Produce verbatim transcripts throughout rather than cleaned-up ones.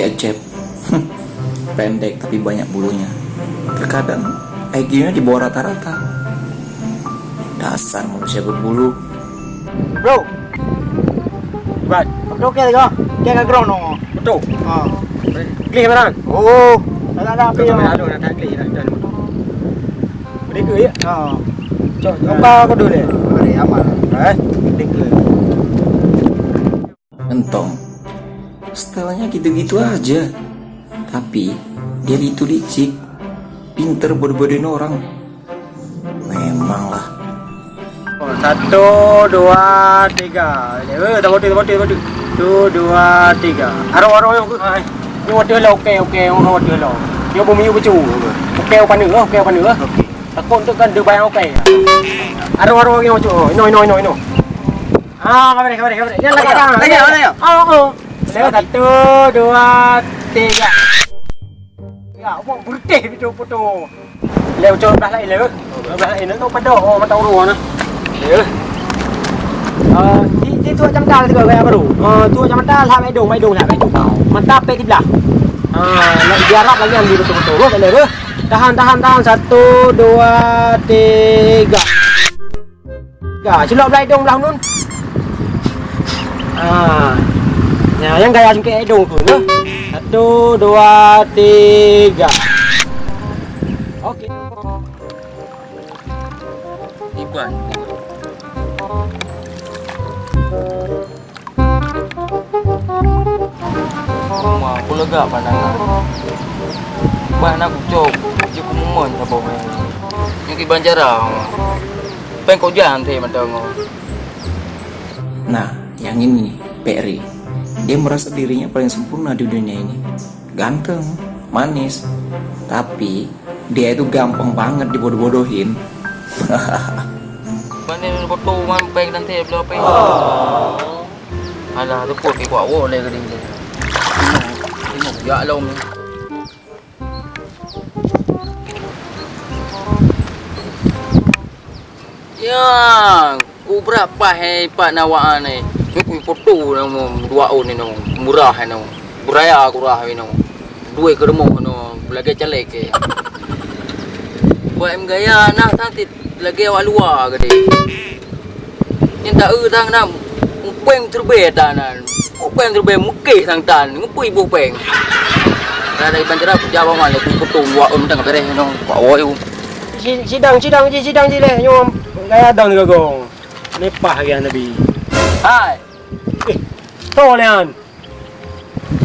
Cecep. Pendek tapi banyak bulunya. Terkadang I Q-nya di bawah rata-rata. Dasar manusia berbulu. Bro. Bat. Bro, okey ke? Okey ke ground tu? Betul. Ha. Clear, Baran? Oh. Tak ada apa. Betul, ya. Betul, betul, betul, betul. Boleh ke, ya? Ha. Cok, apa kau dulu? Boleh, aman. Eh? Boleh ke? Entong. Stylenya gitu-gitu aja. Tapi dia itu licik. Pinter bodoh-bodohin orang. Memanglah. Satu, dua, tiga. Eh, tak betul, tak betul, tak betul. Satu, dua, tiga. Arok, arok, arok. Hai. Ni waduh lah, okey, okey, orang waduh lah. Dia bumi ubi cu. Okey, apa ni? Okey, apa ni? Okey. Takut tu kan dia bayang okey. Arok, arok, arok, arok. Ino, ino, ino, ino. Ah, kabareh, kabareh, kabareh. Yang lagi. Lagi, lagi. Oh, oh. Lewat satu, dua, tiga. Ya, buat berteh video foto. Lewat belah lain, lewat. Belah lain, tu pada, oh, mata urung nah. Ya. Ah, di, di tu macam tal tu gaya baru. Ah, tu macam tal, hak hidung, hidung, hak hidung. Mata pek di belah. Ah, nak diarap lagi ambil betul-betul. Oh, tak boleh, beuh. Tahan, tahan, tahan. Satu, dua, tiga. Ga, celok belah idong belah nun. Ah. Ya, yang gaya sungkek idong tu, ya. Satu, dua, tiga. Okey. Iban. Uma, ku lega pandangan. Bah na kucok, je ku mumon saboh nyan. Nyoe kiban cara, Uma. Péng kok jan thé mantong, Uma. Nah, yang ini, Pek Ri. Dia merasa dirinya paling sempurna di dunia ini. Ganteng, manis, tapi dia itu gampang banget dibodoh-bodohin. Mana foto man pek nanti belum apa? Alah, tu pun ibu awak lagi dia. Tengok, tengok, ya Allah. Ya, kubra paih, eh, pat nawaan, eh. Ni kui foto nama dua on ni, nama murah, eh, nama. Buraya kurah, eh, nama. Duit ke rumah, nama. Lagi caleg, eh. Buat em gaya, nah, sang tit lagi awak luar ke dia. Nyan tak eu sang, nah. Upeng terbeh, nah. Upeng terbeh, mukeh sang tan. Ngepui ibu upeng. Nah, dari bandara, kerja bawa malam, kui foto, dua on, tengah beres, nama. Pak Woi. Si-, sidang, sidang ji, sidang ji leh, nyoe gaya dang gagong. Nepah gaya Nabi. Hai. Eh, to leh an.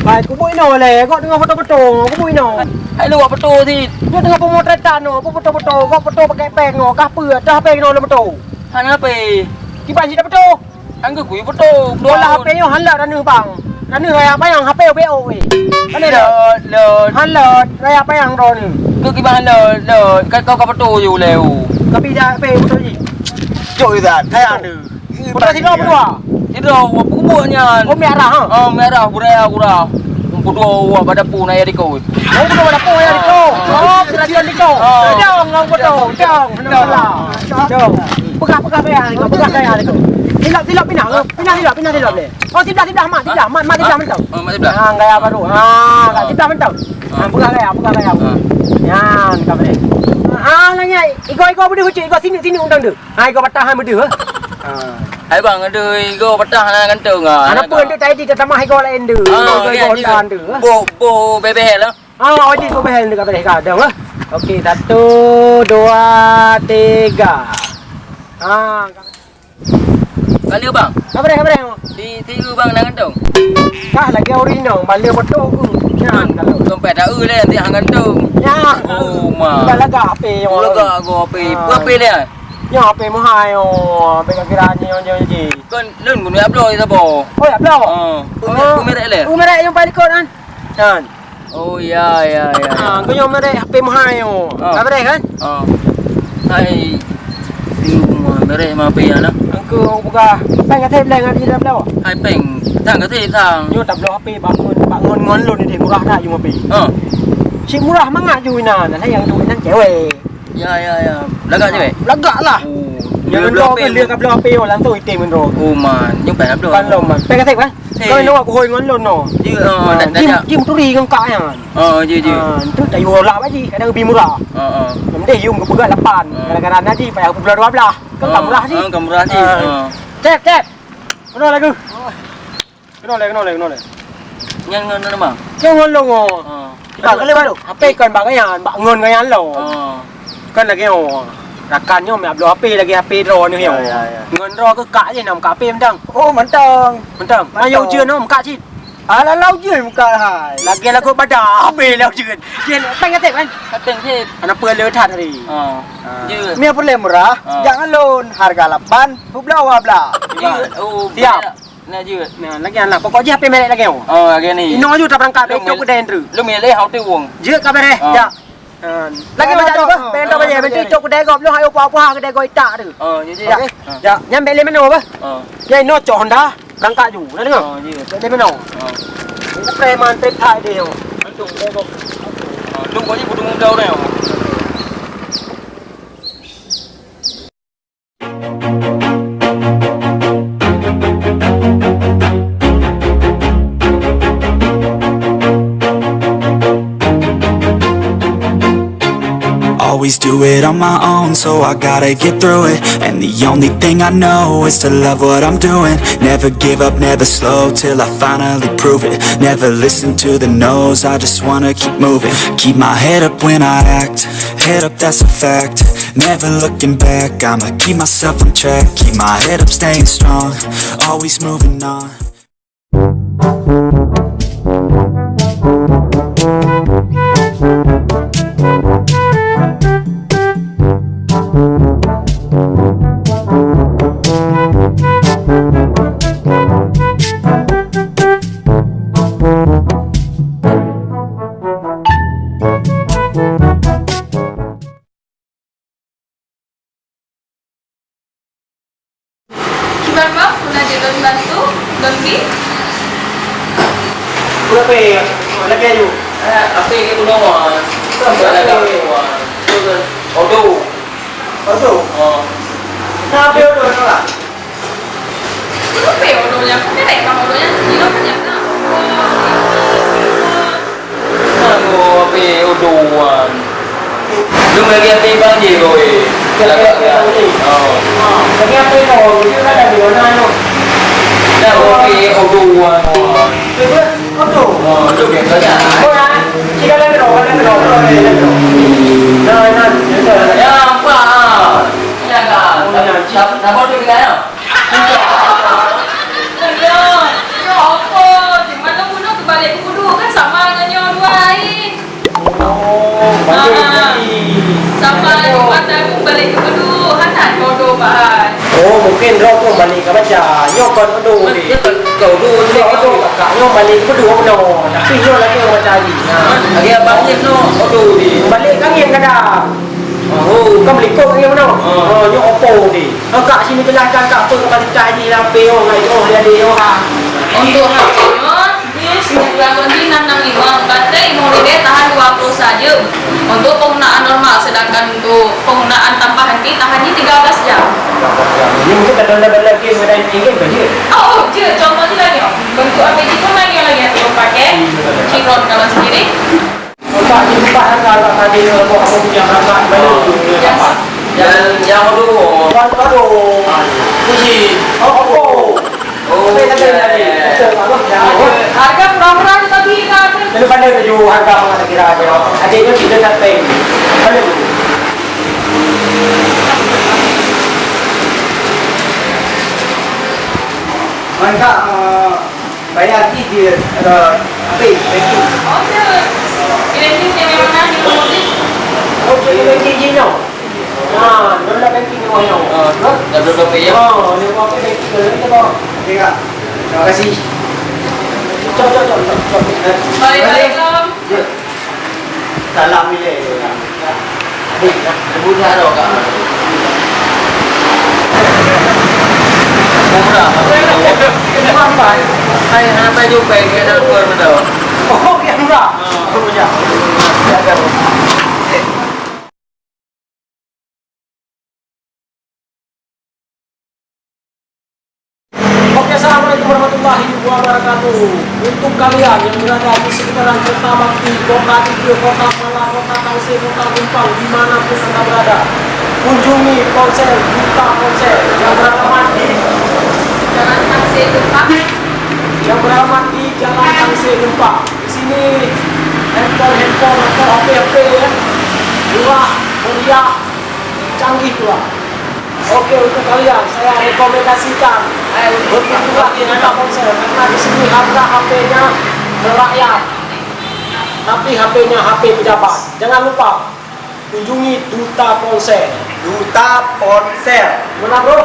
Hai, kubu ino leh, kok tengah foto-foto, kubu ino. Hai, lu buat foto si. Nyoe tengah pemotretan no, apa foto-foto, kok foto pakai peng no, kah peue, dah peng no lem foto. Hana pe. Kiban si dah foto. Angku kui beutôi. Bola H P nyoe han leuet raneuk bang. Raneuk raya payang H P B O weh. Mana leuet? Leuet, leuet. Han leuet raya payang droeneuh. Keu kiban leuet, leuet. Kan kau ka beutôi ju lé u. Tapi dah H P beutôi ji. Cok Izat, kaya tu. Beutôi sidroe beudua. Sidroe, buet nyan. Oh, merah, ha? Oh, merah, buraya, gura. Peuduek awak bak dapu na ya diko. Oh, peuduek bak dapu ya diko. Oh, perhatian diko. Oh. Dong, dong, dong, dong. Dong. Peugah, peugah gaya diko, peugah gaya diko. Silap, silap pinah, pinah silap, pinah silap leh. Oh, siblah, siblah, mat, siblah, mat, mat siblah mantong. Oh, mat siblah. Ah, gaya baru. Ah, kat siblah mantong. Ah, peugah gaya, peugah gaya. Ah. Nyan, ka boleh. Ah, lagèe igo-igo beudeuh ucut, igo sinuk-sinuk mantong tu. Ha, igo patah han beudeuh. Ha. Hai bang, ada igo patah na gantong ah. Ana pun tu tadi tatamah igo lain tu. Ah, igo, igo ya, Honda tu. Boh, boh bebeh lah. Ah, wajib boh bebeh tu ka boleh ka dong ah. Okey, satu, dua, tiga. Ha. Kali bang. Ka boleh, ka boleh. Di, di bang na gantong. Kah lagi ori nong, bala betul tu. Ya, kalau. Sampai tak ada leh nanti hang gantong. Ya. Oh, ma. Dah lagak H P yang lagak aku H P. Ah. Apa H P dia? Nyoe H P mahai nyoe, bèk kira nyoe, nyoe ji. Kon lôn guna upload di sabo. Oh, ya upload. Ha. Pemerek, pemerek le. Pemerek nyang paling likot kan. Kan. Oh, ya, ya, ya. Ha, kau nyoe merek H P mahai nyoe. Ha. Abreh kan? Ha. Hai. Di rumah merek mah H P ya lah. Angku buka. Peng kata bilang ada dalam upload. Hai peng. Tang kata tang. Nyoe tabloe H P bangun, bangun ngon lôn ni murah dah jumpa H P. Ha. Si murah mangat ju inan, nah yang duit nan cewek. Ya, ya, ya. Lagak je, weh? Lagak lah. Oh, jangan dia bloe H P. Dia bloe H P, oh, langsung item kan, bro. Oh, man. Nyoe payah bloe. Pan lom, man. Payah kasih, kan? Kan awak kuhôi ngon lôn noh. Ji, ah, ah, dah, dah, ji, dah. Ji meuturi ngon kak nyan. Ah, ji, ji. Ah, tu dah yue lap aja, kadang lebih murah. Ah, ah. Mending yum geupeugah lapan. Ah. Gara-gara na ji payah peubulan dua belas. Kan ka murah ji. Ah, ka murah ji. Ah. Ah. Cep, cep. Keunoe lé geuh. Keunoe lé, keunoe lé, keunoe lé. Nyan ngon nama? Nyan ngon lôn, oh. Ah. Kita kali baru. H P kan bak nyan, bak ngon nyan lo. Ah. Kan lagèe nyoe. Rakan nyoe meuabloe H P lagèe H P droeneuh nyoe. Ya, ya, ya. Ngon droe keu kak jih nam kak P mantong. Oh, mantong. Mantong. Mantong. Ayo ujeuen nyoe meukat cit. Alah, lau ujeuen meukat hai. Lagèe lagu pada H P lau ujeuen. Jih, pèng até kan? Pèng cit. Anak peue le that hari. Ha. Ha. Jeuet. Ni peureulèe murah. Ha. Jangan lôn. Harga lapan, peuet blah, dua blah. Jeuet. Oh, siap. Nah, jeuet. Nah, lagèe nyan lah. Pokok jih H P merek lagèe nyoe. Oh, lagèe ni. Inoe aju tapeurangkat bèk cok keudè nyan. Lôn milih hau tu wong. Jeuet ka beureh. Ha. Jak. Ha. Lagèe macam tu bah. Bèk entok bajèe, meusti cok keudè gob lôn, ayo puah-puah keudè gob itak tu. Oh, ya, ya. Ya. Ha. Ya. Nyan bèk lé manoe bah. Ha. Ya, inoe cok Honda, beurangkat ju. Na deungö? Oh, ya. Bèk lé manoe. Ha. Ini preman trip thai deh nyoe. Antum, gob. Ha, tu kau ni butuh muda orang. Always do it on my own, so I gotta get through it. And the only thing I know is to love what I'm doing. Never give up, never slow till I finally prove it. Never listen to the no's, I just wanna keep moving. Keep my head up when I act, head up, that's a fact. Never looking back, I'ma keep myself on track. Keep my head up, staying strong, always moving on. Kiban, Bang? Peue na jeuet lôn bantu? Lôn bi? Peue P P? Lagèe nyoe. Eh, P P ke bunoe wan. Peue P P? Wan. Odo. Odo? Oh. Na P P odo nyoe lah. Peue P P odo nyan? Peue merek bang odo nyan? Jinoe kan nyan na. Nyan, oh, P P odo wan. Lôn lagi hati banjir, boy. Lagi hati banjir. Oh. Ha, lagi hati kau, dia kan ada di mana tu? Dah, oh, P P odo wan. P P odo? Oh, tu dia tanya. Oh, ya. Sila lagi dong, lagi dong, lagi dong. Nah, nah, nah. Ya, apa? Ya, dah. Dah, dah, dah, dah, dah, dah. Alah, nyoe apa? Cuma lôn bunoe teubalek keu Bedu, kan sama ngon nyoe dua laén. Oh, balik jadi. Sama nyoe mata aku balik keu Bedu, hana jodoh, Pak. Oh, mungkin droe pun balik ka baca. Nyoe kon Odo ni. Dia kon Odo ni. Nyoe Odo, kakak nyoe balik keu Bedu bunoe. Tapi nyoe lagèe baca lagi. Nah. Lagèe abang nyoe nyoe Odo ni. Balik ka angin kadang. Oh. Kan melikot lagi bunoe. Ah. Oh, nyoe Opo ni. Kakak sini jelaskan kak peue kapasitas jih lam P O ngon O di adik nyoe, ha. Untuk H P nyoe, jih sembilan puluh enam enam lima, baterai lima puluh lima tahan dua puluh saja untuk penggunaan normal, sedangkan untuk penggunaan tambahan ni tahan jih tiga belas jam. Ini mungkin kadang-kadang game ada yang game kan, je? Oh, oh, je. Contoh je lagi, oh. Bentuk apa je pun lagi, lagi yang belum pakai. Hmm, betul. Citron kalau sendiri. Otak di tempat kan, kalau tadi, kalau aku punya perasaan, baru. Oh, iya, Pak. Yang, yang aduh. Baru, baru. Kunci. Oh, Oppo. Oh, iya, iya, iya. Oppo, bagus, ya. Harga murah-murah tu tadi, kan? Lalu pandai baju harga mana kira aja. Adiknya kita tak pay. Pandai tu. Mantap, eh, Bayar cit jeuet, eh, apa, banking. Oh, jeuet. Banking dia memang nanya nombor ni. Oh, jeuet banking jih nyoe. Ha, nyoe lah banking nyoe, nyoe. Ah, dah berapa pay, ya? Oh, nyoe berapa banking nyoe, nyoe berapa? Okey, Kak. Terima kasih. Cok, cok, cok, cok, cok. Bye, bye, Bang. Jeuet. Salam ilèe. Adik, dah. Dah budak dah, Kak. Murah. Murah, Pak. Hai, hai, baju peng, dia dah keluar betul. Oh, yang murah. Ha. Oh, ya. Ya, ya. Okey, Assalamualaikum warahmatullahi wabarakatuh. Untuk kalian yang berada di sekitaran Kota Bakti, Kota Tiga, Kota Pala, Kota Tangse, Kota Geumpang, di mana pun anda berada, kunjungi ponsel Duta Ponsel yang beralamat di Jalan Tangse Geumpang. Yang beralamat di Jalan Tangse Geumpang. Di sini handphone-handphone atau H P-H P ya, murah, meriah, canggih pula. Oke, untuk kalian, saya rekomendasikan berkunjunglah di Duta Ponsel, karena di sini harga H P-nya merakyat, tapi H P-nya H P pejabat. Jangan lupa kunjungi Duta Ponsel. Duta Ponsel. Mana, bro?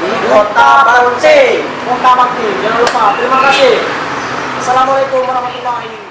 Di Kota Bakti. Kota Bakti. Jangan lupa. Terima kasih. Assalamualaikum warahmatullahi